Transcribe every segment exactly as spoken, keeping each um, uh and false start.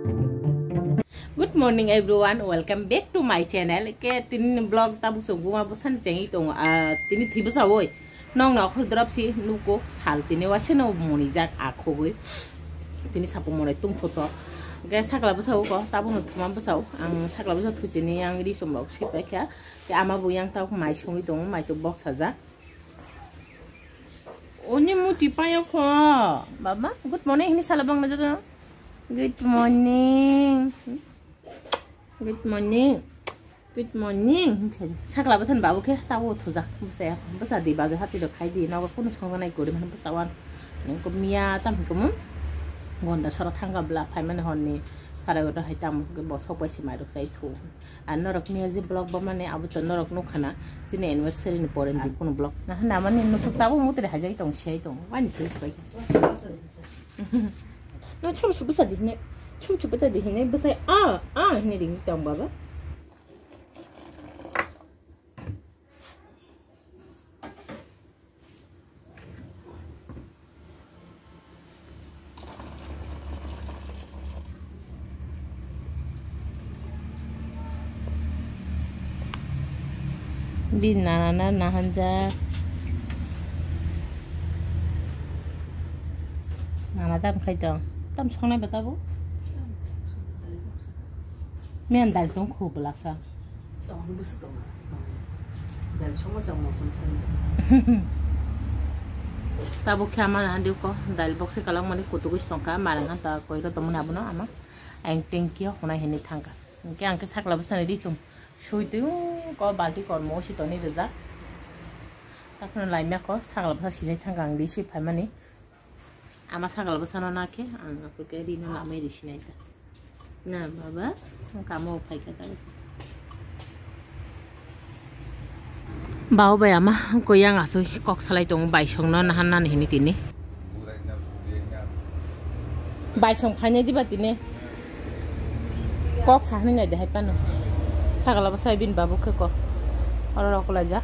Good morning everyone, welcome back to my channel. Ke tini vlog tabuk chwng buma bwsani chengwi tongo. Ah, tini thwi bwsa oi. Nokno okhor drop si nuko sal tini waisa no monijak akhogwi. Tini sapo monai tungthoto. Ke sakla bwsa o ko tabukno thuma bwsa o. Ang sakla bwsa thuchini ang ri chumrok swi paikha. Ke ama bo yang tabuk mai songwi tongo, mai to bok sajak. Oni muti payo kho. Baba, good morning hini sala bang na joto. Good morning. Good morning. Good morning. Sakla bwsan babu khe tabo thujak. Bwsa ya, bwsa di bajar hati do khai di. Nogo kunu songjanai gori man bwsa wan. Nengko miya tam hikomu. Gonda sora thangka bla phaimani honni. Sara gota hai tam bo sok pai si mai rok sai thu. Ar norok miya je vlog bo mane abo to norok nukha na. Chini anniversary ni pore di kunu vlog. Na hana mani nusuk tabo mutre hajai tong, sei tong. Wani sei pai. No chum chum bwsa di hine. Chum chum bwsa di hine. Bwsa a, a hine di tong baba. Bini nana na nahanjak. Nana tam khai tong. Tam songnai ba tabuk. Miyan dal tong khu belaksa. Tabuk khe ama na diu ko dal box se kalang mani kutuk wi songkha, marang han ta koi ro tongmani abono ama. Ang tengki honai hinwi thangkha. Hingke ang khe sakla bwsani ri chum sui twi ko balti kormo si toni rijak. Takhwno laimya ko sakla bwsa sinai thangkha ang ri sui phaimani. Ama sakla bwsano nakhe ang aphuru khe rino lamai ri sinai ta. Na baba, ang kamo phaikha ta. Babu bai ama koi yang asui kok salai tongo baisongno nahan nani hini tini. Baisong khainai diba tini. Kok sa hinui nai de hai pano. Sagala bwsa bini babu khe kok. Oro rok kulaijak.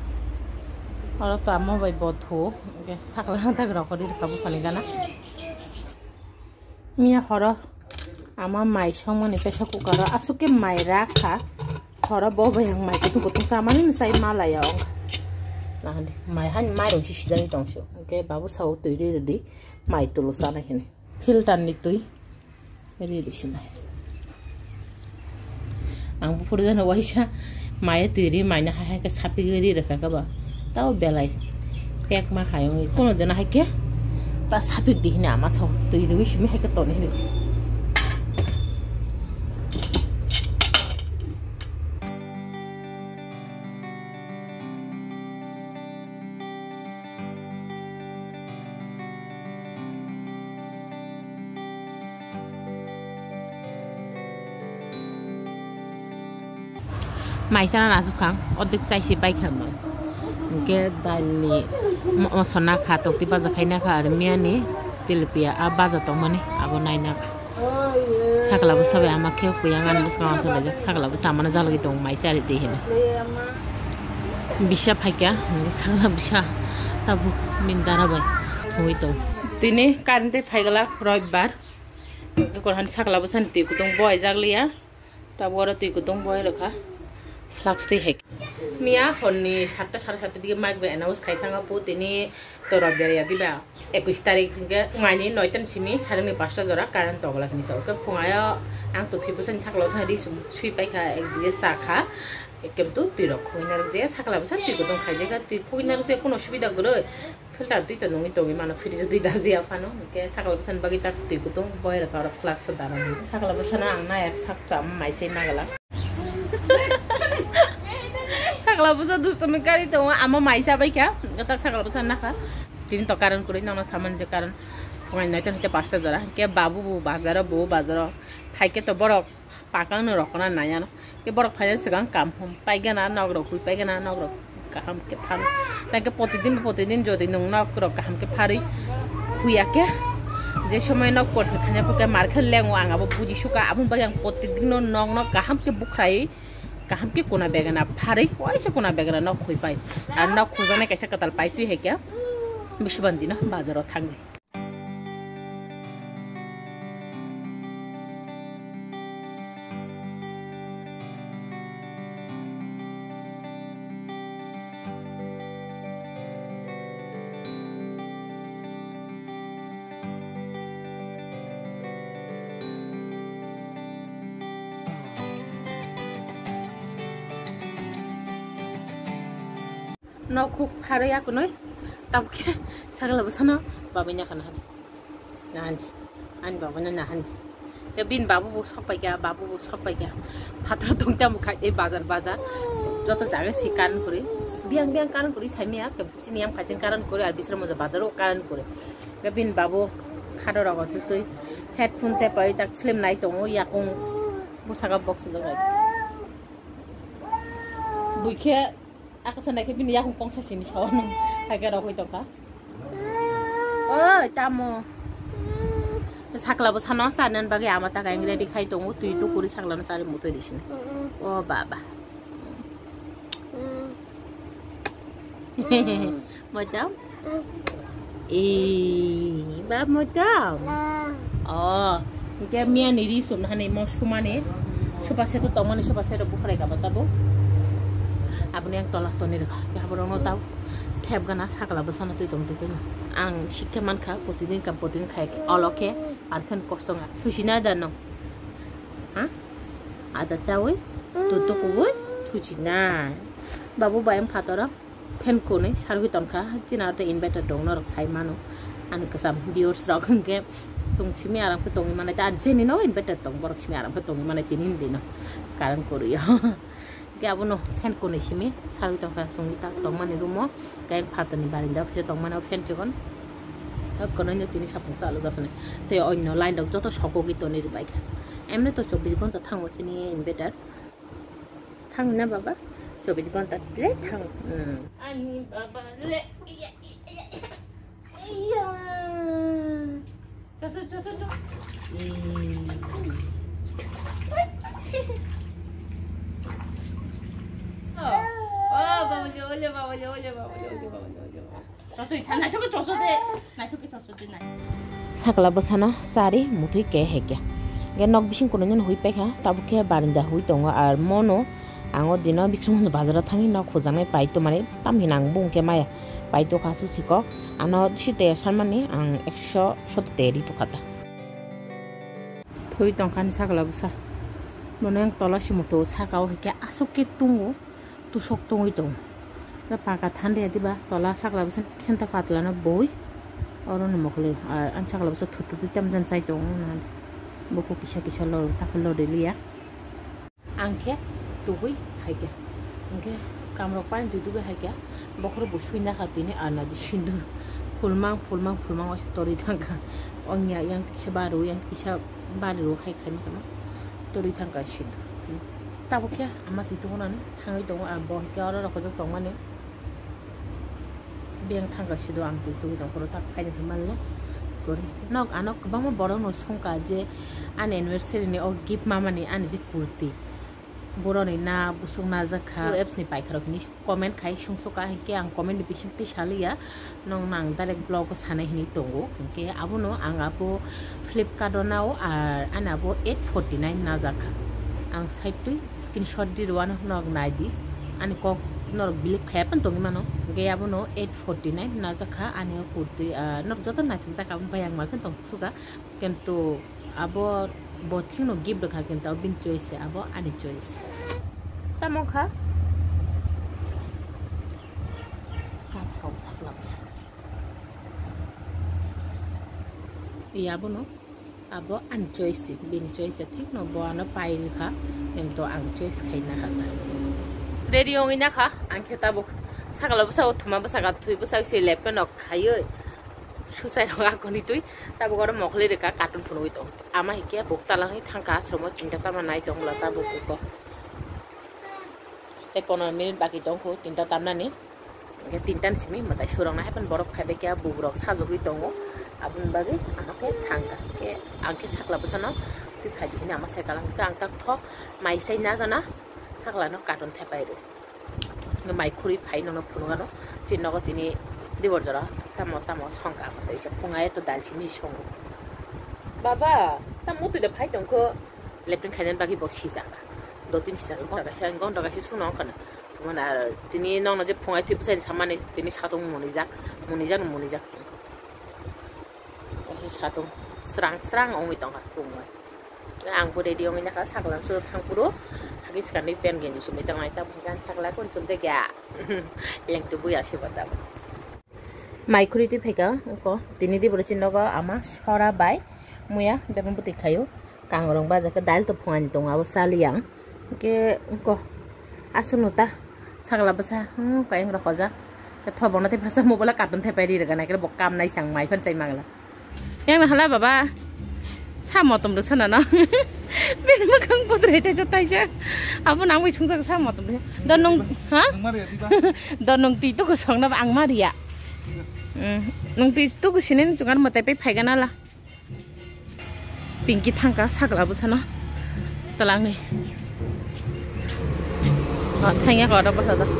Oro to ama bai bo thu. Hingke sakla tak rok ri rwkha buphani gana. Miya horo ama mai songmani pressure cooker o aswk khe mai rakha. Horo bo bai ang mai kutung kutung chamani sai malaya ong. Nahani mai hani mai rong si sijani tong sio. Hingke babu sao twi ri rwdi mai tulu chana hini. Filter ni twi ri rwdi sinai. Ang buphuru jano waisa maya twi ri maina hai hai khe sapigwi ri rwkha khe ba. Tao belai pek ma hai wngwi kuno dena hai khe ta sapik di hini ama sao twi rwi simi hai khe toni hini. Mai chana nachukkha, odek chai se bai kha mai. Hingke dal ni mo-, moso nakha, tokti baja khai nakha, aro miya ni tilapia a baja tongmani abo nai nakha. Sakla bwsa bai ama khe kuyang ani bwskango asalaijak, sakla bwsa amano jalogwi tongo mai chari di hino. Bisa phaikha, sakla bwsa tabuk bini dara bai thungwi tongo. Tini current tei phaiglak roibbar, ekorhan sakla bwsani twi kutung boijakliya. Tabuk oro twi kutung boi rwkha. Flask twi hai. Miya horni satta sare satta dige mic bai announce khai thangkha, po tini tora berya diba. Ekwis tarik hingke phungani noita ni simi sarikni pasta jora current togla hinwi sao. Khe phungayo ang to thwi bwsani sakla bwsani ri sum sui paikha, ekdige cha kha. Ekem tu twi rok khugwi narwk je sakla bwsa twi kutung khaijak kha, twi khugwi narwk twi kuno subida kwrwi. Filter twi to nungwi tongwi mano, fridge o twi dajiya phano. Hingke sakla bwsani bagwi tak twi kutung boi rwkha oro flask o dara di. Sakla bwsano ang nayak sak to ama mai se magala. Sakla bwsa dustumi kari tongo, ama mai sa bai kha. Tak sakla bwsa nakha. Tini to current kwrwi, nono samani je current. Phungai noita hingke pasta jora. Hingke babu bo bazaro, bo bazaro. Phaikhe to borok. Pakang no rok na naya no. Ke borok phai swkang kam hum paigana nok rok hui paigana nok rok kaham ke phan. Ta ke protidin protidin jodi nung nok rok kaham ke pharwi huya ke. Je somoi nok porse khanya phuke mar khe lengo ang abo buji suka aboni bagwi ang protidin no nok nok kaham ke bukhrai kaham ke kuna begana pharwi waisa kuna begana nok hui pai. Ar nok hujaknai kaisa kwtal pai twi hai khe bisubandi no bazaro thangwi. No khuk pharwi akunoi. Tamkhe sakla bwsano babai nakhana hadi. Nahanji. Ani babai no nahanji. Ya bin babu bo sok paikha, babu bo sok paikha. Phatar tong tamo khai, ei bazar, bazar. Joto jaga si karan kuri. Biang, biang karan kuri saimia, ke sini yang kachin karan kuri, ar bisra moja bazar o karan kuri. Ya bin babu khado rogo tutui. Headphone te pai tak film nai tongo, yakung busaka box lo nai. Buikhe Akasa naikhe bini yakung kongsa sini sawanung. Haikhe rogwi tongkha. Oi, tamo. Sakla bo sana sanan bagwi ama ta kaing ready khai tongo. Twi tu kuri sakla no sari mutoi di sini. O baba. Motom? Eh, ba motom? Oh, hingke miya ni ri sum hani mo sumani. Sofa set tongmani, sofa set bukhrai ka bata bo. Aboni ang tola toni rega. Ya borok no tau. Thep gana sakla bwsano twi tong twi twi no. Ang sikhe mankha, protidin kam protidin khai. Olo khe, arkhen kosto nga. Thusi na da no? Ha? Ada chawi? Tu tu kuwi? Thusi na. Babu bayam phatoro. Fan kunui sarwi tongkha, chini aro inverter dong norok sai mano. Ani kwcham viewers rok hwnkhe chwng simi aram khe tongwi manai ta, ani jeni no inverter tong, borok simi aram khe tongwi manai tini hwn dino current kwrwi o. Hwnkhe abono fan kunui simi sarwi tongkha, chwngwi ta tongmani room o, khe phatani barinda o khe tongmani o fan chikon. O kwrwino tini sapung sa alujak sani. Tei onno line rok joto sokogwi tonwi rwbaikha. Emni to chobbish ghonta thango chini inverter. Thang na baba, chobbish ghonta le thang. Hmm. Ani baba le, iya, iya, iya, iya. Choso, choso, choso. Hmm. Oh, oh, baba le, ole, baba le, ole, baba le, ole, baba le, ole, baba le. Sakla bwsano chari muthui ke hekya. Ge nok bising kono nyon hui paikha, tabuk khe barinda hui tongo, ar mono ang o dino Bisramganj bazar o thangwi nok hujaknai paito mani tam hinang bung khe maya paito kha su sikok. Ano site sanmani ang ekso soto teri tokha ta. Thui tongkha ni sakla bwsa. Bono yang tola si muto saka o hekya aswk khe tungo. Tusok tongwi tongo. Tei paka thandya diba tola sakla bwsa khenta patlano boi. Oro ni mokol, ah, ani sakla bwsa thut thut tei tam jani chai tongo na. Bokol kisa kisa lo, takhuk lo de liya. Ang khe tugui hai khe. Ang khe kamrok pain twi tugui hai khe. Bokhorok bo sui nakha tini, ah, nadi sindur. Phulmang, phulmang, phulmang waisa torwi thangkha. Ongya yang kisa baru, yang kisa baru hai khai ma kama. Torwi thangkha sindur. Tabuk khe ama twi tongo nani. Thangwi tongo, ah, bo hwnkhe oro rokojak tongmani. Biyang thangka sido ang twi twi tongphuru tak khaina khe manle. Gori. Nok ano kwbangma borok no songkha je ani anniversary ni o gift mamani ani je kurti. Boroni na busuk najak kha. O apps ni paikha rok hini comment khai sungsukha, hinkhe ang comment ni bising twi saliya. Nong nang direct vlog o sanai hinwi tongo, hinkhe abono ang abo Flipkart o nao, ar ani abo eight forty nine najak kha. Ang side twi screenshot di rwano norok nai di, ani kok norok believe khaya phano tongwi mano, hinkhe abono eight forty nine najak kha ani o kurti, ah, norok joto naithok jak aboni bai ang ma phano tong suga. Kintu abo bo thikno gift rwkha, kintu abo bini choice se, abo ani choice. Tamo kha? Kam sao sakla bwsa. Iya bono abo ani choice se, bini choice se thikno bo ano pai rwkha, kintu ang choice khai nakha ta. Ready wngwi nakha, ang khe tabuk sakla bwsa o thuma bwsa ka thwi bwsa se lepeno khaiwi. Susai rok akoni twi tabuk oro mokoli rwkha carton phunugwi tongo. Ama hinkhe buk talangwi thangkha ashromo, tinta tama nai tongla tabuk kuko. Tei pono minute baki tongkhu tinta tamnani. Hinkhe tinta ni simi mwtai suroknai haphano borok phaibai khe bugrok sajagwi tongo. Aboni bagwi ama khe thangkha. Khe ang khe sakla bwsano twi phaidi hinwi ama sai kalang khe ang tak tho mai sai nagana saklano carton thepai rw. Mai khurui phai nono phunukgano, chini nogo tini dibor jora tamo tamo songkha, tei se phungai to dal simi songo. Baba, tamo twi da phai tongkho, lepin khainani bagwi bo sijak. Dotini sijak, gonta kaisa, gonta kaisa sungno wngkhana. Thumani aro tini nokno je phungai twi bwsani samani, tini satung munijak, munijak, munijak. Satung srang srang wngwi tongkha phungai. Ang bo ready wngwi nakha, saklam sudo thangphuru Giskani pen genji sumui tangnai ta bukan sakla kun chumjak ya. Leng tu buya si bata. Mai khuri twi phaika ko tini di boro chini nogo ama sora bai muya bebang bwtwi khaio. Kangrong baja khe dail to phungani tongo abo sali ang. Ke ko aswk no ta sakla bwsa hmm kayang rok hoja. Ke thobona tei phasa mobile carton thai pai ri rega nai khe bo kam nai sang mai phan chai mangla. Yang hala baba. Sa motom rw sana no. Bini mwkhang putri te jotai ja. Abo nang bai sungjak sa motom rw. Don nung ha? Nung mari ya, di ba? Don nung twi tuku song na ang mari ya. Hmm. Nung twi tuku sini nung chungar mwtai pai phai gana la. Pinky thangka sakla bwsano. Twlangni. O, thangya ko oro bwsajak.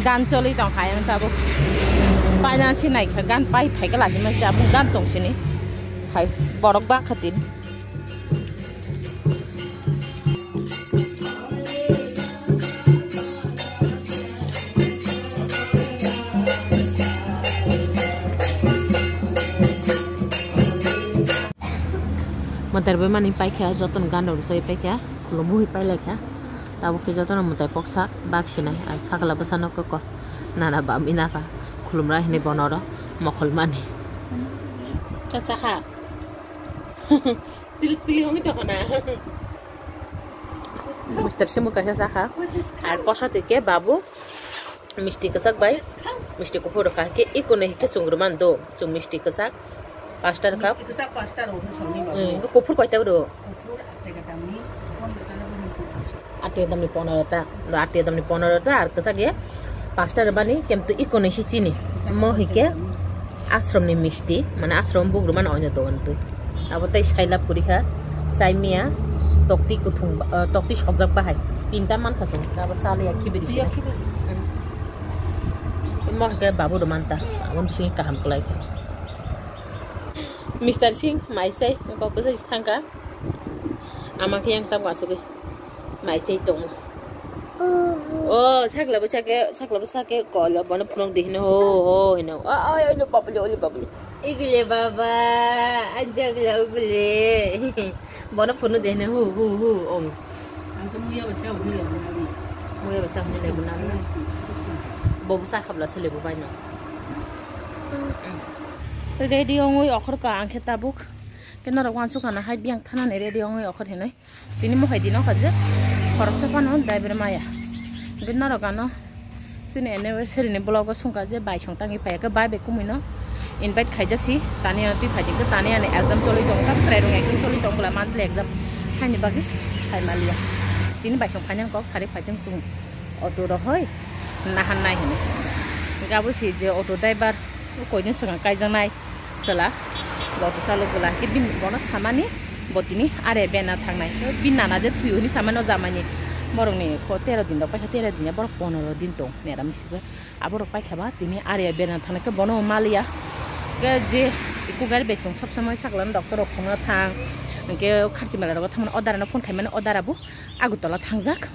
Gan choli tong kha yang tabuk. Paina si nai kha gan pai phai kala si man cha gan tong sini. Hai borok ba khatin. Mwtai rwbaimani paikha, jotono gana rwsai paikha, khulumui pailaikha. Tabuk khe jotono mwtai koksa bak sinai, ang sakla bwsano koko nana bam inakha khulumra hinwi bono oro mokolmani. Chakha. Pilik pilik wngwi tongkha na. Mister Simu kaisa sakha. Ar posa twi khe babu misti kwchak bai misti kuphur rwkha. Khe ikone khe chwng rwmani do. Chwng misti kwchak pasta rwkha. Misti kwchak pasta rwkha songni babu. Hmm, kuphur koita rw? Kuphur atte gadamni pondro ta na. Atte gadamni pondro ta, atte gadamni pondro ta, ar kwchak ye pasta rwbani, kemtu ikone si chini. Mo hike ashramni misti, mane ashram bugrumani oino dogan twi. Abo tei sailap kurikha, chai miya, tokti kuthung ba, eh, tokti sokjak bahai. Tinta mankha chwng, abo chaliya khibiri sina. Mo hike babu rwmanta, aboni bisingo kaham kwlaikha. Mister Singh, mai chai, kok bwsai thangkha. Ama khe yang tabuk asugwi mai chai tongo. O, sakla bwsa khe, sakla bwsa khe kolo, bono phunuk di hino, ho, ho, hino. O, o, o, lo babli, o, lo babli. Igile baba, anjak la ubile. Bono phunuk di hino, hu, hu, hu, ong. Ang khe muya bwsa hwnwi lebu nani. Muya bwsa hwnwi lebu nani. Bo bwsa khabla se lebu bai no. Ready ongwi okhorka ang khe tabuk. Khe norok wansuk kana hai biyang thanani ready ongwi okhor hinwi. Tini mohai dino kha je khoroksa phano driver maya. Hwnkhe norok ano chini anniversary ni vlog o sungkha je bai song tangwi phaiya khe bai bai kumui no invite khaijak si tani ano twi phai tongkhe tani ani exam choli tongo ta prai rong exam choli tongo bwla monthly exam haini bagwi phai maliya. Tini bai song phainani kok sari phaijak chwng auto rohoi nahan nai hwnwi. Hwnkhe abo si je auto driver koidin swkang kaijaknai. Chwla, bo bwsalo gwla khe bini bono samani bo tini are bena thangnai. Bini nana je thwi hwnwi samani o jamani borokni kho tero din rok paikha, tero din ya borok pondro din tong nera misi khe aborok paikha ba tini are bena thangnai khe bono maliya. Khe je ikko gari bai song sob somoi sakla no doctor rok khungno thang hwnkhe kharchi mela rogo thangmani o dara no phone khaimani o dara bo Agartala thangjak.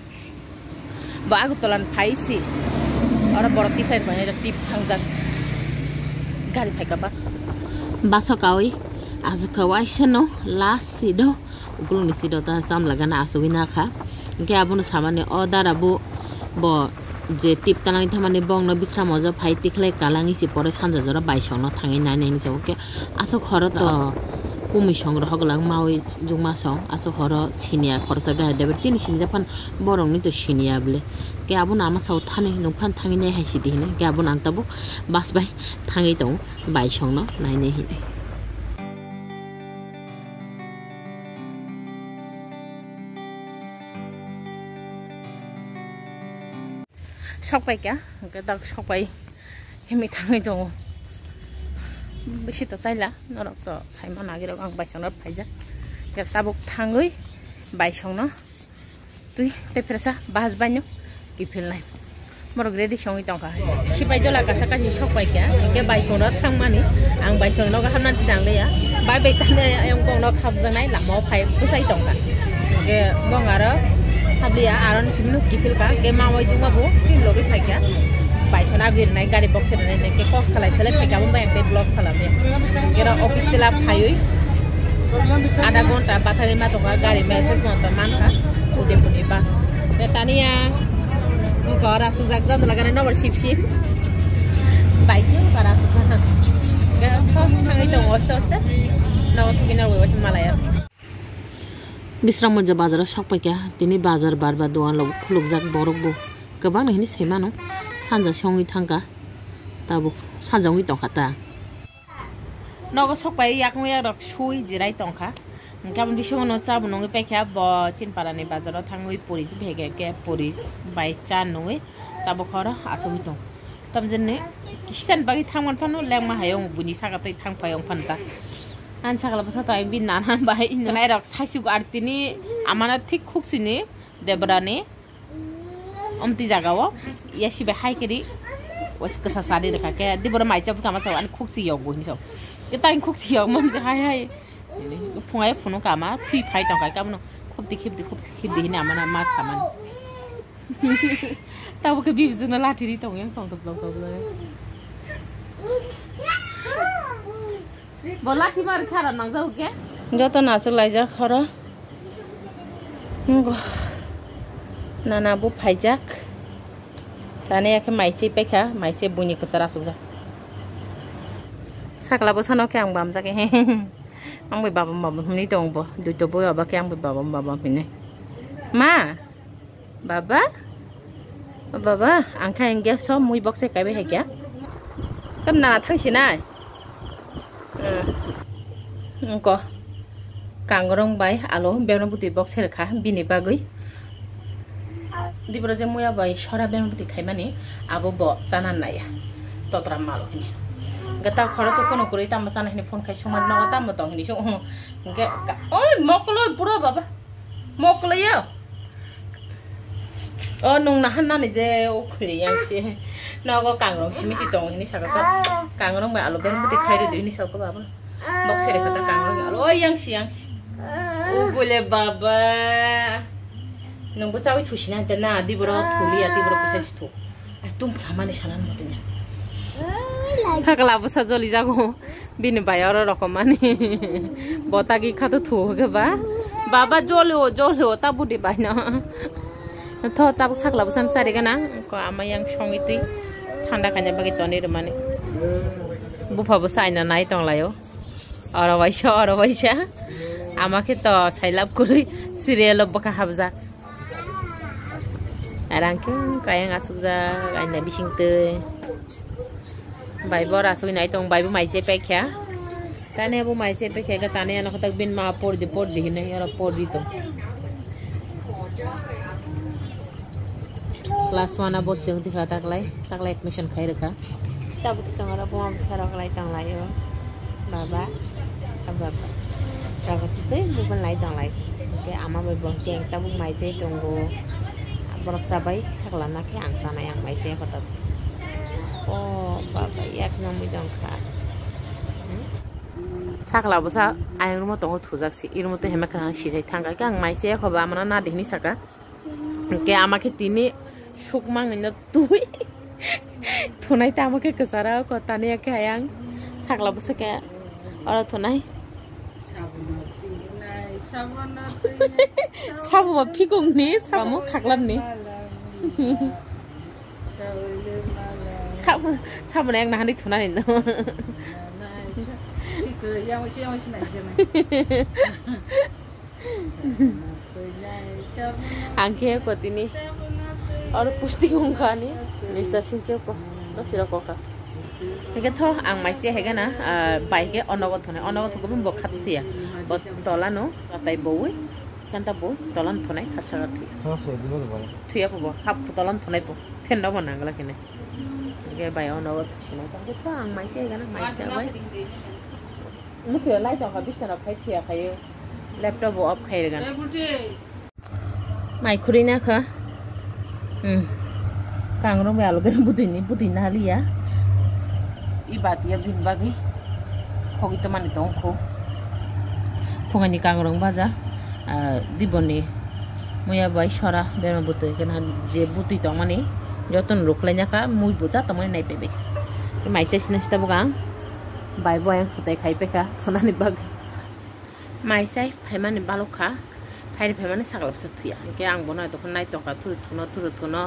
Bo Agartala ni phai si. Oro borok tikhlai rwmani tip thangjak. Gari phaikha bus. Bus o kaui aswk kha waisa no last seat o ukuluk ni seat o ta chamla gana asugwi nakha. Hwnkhe abono samani o dara bo, bo je tip tanai thamani bongno bisram ojo phai tikhlai kalangwi si pore sanja jora baisongno thangwi nainai hinwi sa hwnkhe aswk horo to kumui song rohok lang maui jukma song aswk horo siniya khoroksa gari driver chini sinijak phano. Borokni to siniya bwle. Ke abono ama sao thani nokphano thangwi nai hai sidi hinwi. Ke abono ang tabuk bus bai thangwi tongo, bai songno nainai hinwi. Sok pai kha, hwnkhe dak sok pai. Himwi thangwi tongo. Bisi to chaila, norok to saima nagirok ang baisongno phaijak. Khe tabuk thangwi baisongno twi tei phresa bahas baino kiphilnai. Borok ready songwi tongkha. Sipai jola kasa kasi sok pai kha. Hwnkhe baisongno thangmani ang baisongno nogo hamnani sinang liya. Bai bai tani ayang bongno khabjaknai lama o phai bwsai tongkha. Hwnkhe bong aro Sabliya aron simi nuk kifil ka, ke ma wai juma bo, simi logi phaikya. Bai sana gir nai, gari box sana nai, ke kok salai salai phaikya, bo bai te vlog salam ya. Kera office tela phayui. Ada gonta bathari ma toka, gari message monta mankha, Udaipurni bus. Te taniya, ko ora sujak jan lagana no bar sip sip. Bai ke bara sujak. Ke kok thangai tong oste oste. No sugi no wai malaya. Bisramganj bazaro sok paikha, tini bazar bar ba dogan rok khulukjak, borok bo kwbangno hinwi sai mano, sanja se wngwi thangkha, tabuk sanja wngwi tongkha ta. Nogo sok pai yakung yak rok sui jirai tongkha, hwnkhe aboni bisingo no cha bo nungwi paikha, bo Chinpara ni bazaro thangwi puri bhege khe puri bai cha nungwi tabuk horo achugwi tong. Tamjani kisan bagwi thangman phano lengma hayung buini saka tei thangphai wng phano ta. Ani sakla bwsa to ang bini nana bai nai rok saisugo ar tini amana thik khuk sini Debrani omti jaga o yasibe hai kiri was kasa sari rwkha khe diboro mai chabu kama chabu ani khuk si yokbo hinwi sao. Khe tang khuk si yok mam je hai hai. Phungai phunu kama thui phai tongkha khe abono khupti khipti khupti khipti hinwi amana ma samani. Tabuk khe bibijwkno lathi ri tong yang tong tong tong tong. Bo lathi mar khara nang jau khe. Joto nasuk laijak horo. Ngo. Nana bo phaijak. Tani akhe maiche pekha, maiche buini kwchar asukjak. Sakla bwsano khe ang bamjak he. Ang bai baba baba hwnwi tong bo. Duito bo baba khe ang bai baba baba hwnwi. Ma. Baba? Baba, ang kha engge so mui bok se kaibai hai kya? Tam na thang sinai? Hmm. Engko. Kangrong bai alo beno bwtwi bok se rwkha bini bagwi. Diboro je muya bai sora beno bwtwi khaimani abo bo chana naiya. Totra malo hini. Gata khoro to kono kwrwi tamo chana hini phone khai songma nogo tamo tong hini song. Engke ka-, oi mokolo buro baba. Mokoloyo. O nung nahan nani je o khuli yang si. Nogo kangrong simi si tong hini saka ka. Kangrong bai alo beng bwtwi khai rwdi hini saka baba. Bok sere kata kangrong alo. O yang si yang si. O bole baba. Nung bo chawi thusi na te na di boro thuli ya di boro kisa si thu. Ai tum phlamani sanan mo tinya. Sakla bwsa joli jago. Bini bai oro rokomani. Botagi khato thu ke ba. Baba joli o, joli o, ta budi bai no. Tho tabuk sakla bwsan chari gana. Ko ama yang songi twi. Thanda kanya bagi toni rumani. Bupha bwsa aina nai tong layo. Oro waisa, oro waisa. Ama khe to sailap kuri serial o bwkha habjak. Arang khe kayang asukjak aina bising twi. Bai bor asugwi nai tong, bai bo mai che pekha. Tani abo mai che pekha, tani ano khatak bin ma por di, por di hinwi oro por di tong. Class one abo tong di kha taklai, taklai admission khai rwkha. Tabuk kisong oro buma bwsa rok lai tong lai o. Baba, a baba. Baba twi twi buban lai tong lai. Hwnkhe ama bai bo hwnkhe ang tabuk mai chai tongo. Borok chabai sakla na khe ang chanai ang mai chai kotor. O baba yak nangwi tong kha. Hmm? Sakla bwsa ayang room o tongo thujak se. I room o twi hema kwrang sijai thang kha. Khe ang mai chai kho ba amano na de hinwi saka. Hwnkhe ama khe tini sukmang no twi thunai tamo khe kwcharo ko tani khe ayang sakla bwswk khe oro thunai. Sabuno twi nai, sabuno twi nai, sabuno phikung ni sabuno khaklap ni. Sabuno, sabuno yang nahani thunani no. Nai, sa-, sikoro yang si, yang si nai, si nai. Ang khe ko tini oro posting wngkha ani Mister Singh khe ko dosira kokha. Hingke tho ang mai se hega na, ah, bai ke onogo thonai, onogo thokhe bo khat thuya. Bo tola no tai bowi, khanta bo tola no thonai khat saka thuya. Tho soi dibo bai. Thuya bo hap tola no thonai bo. Phen no bo nangla kene. Hingke bai onogo thusinai. Hingke tho ang mai se hega na, mai se bai. Mutu lai tongkha bisna rok khai thuya khayo. Laptop bo off khai rega. Mai khurui na kha. Hmm. Kangrong bai alo bini bwtwi ni bwtwi na liya. I bati ya bini bagwi. Khogwi to mani tong kho. Phungai ni kangrong baja. Ah, diboni. Muya bai sora bema bwtwi gana je bwtwi tongmani jotono ruklaina kha, mui buja tongmani nai paibai. Mai chai sina sita bugang bai bo ayang thutai khai paikha thunani bag. Mai chai phaimani balok kha, phairi phaimani sakla bwsa thuya. Hinkhe ang bono tokho nai tongkha thuru thuno, thuru thuno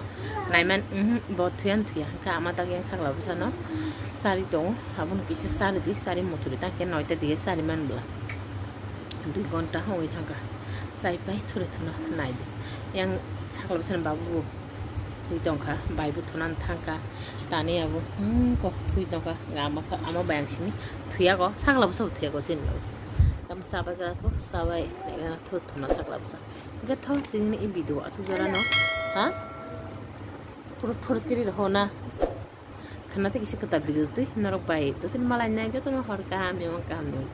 naiman, mhm, bo thuyan thuya. Hinkhe ama dagi yang sakla bwsano chari tongo, aboni kisa chari di, chari muthuri ta khe noita dige chari man bwla. Dui gonta wngwi thangkha. Chai pai thuri thuno nai di. Yang sakla bwsani babu bo thwi tongkha, bai bo thunani thangkha. Tani abo, hmm, kok thwi tongkha. Ama kha, ama bai ang simi thwiyago, sakla bwsa bo thwiyago chini babu. Tam chabai gra thu, chabai, eh, thu thuno sakla bwsa. Hingke tho tini i video asuk jora no. Ha? Phuru phuru tiri rw na. Khana tei kisa kwtal video twi norok bai. Dotini malai nai jotono hor kaham, emon kaham ni.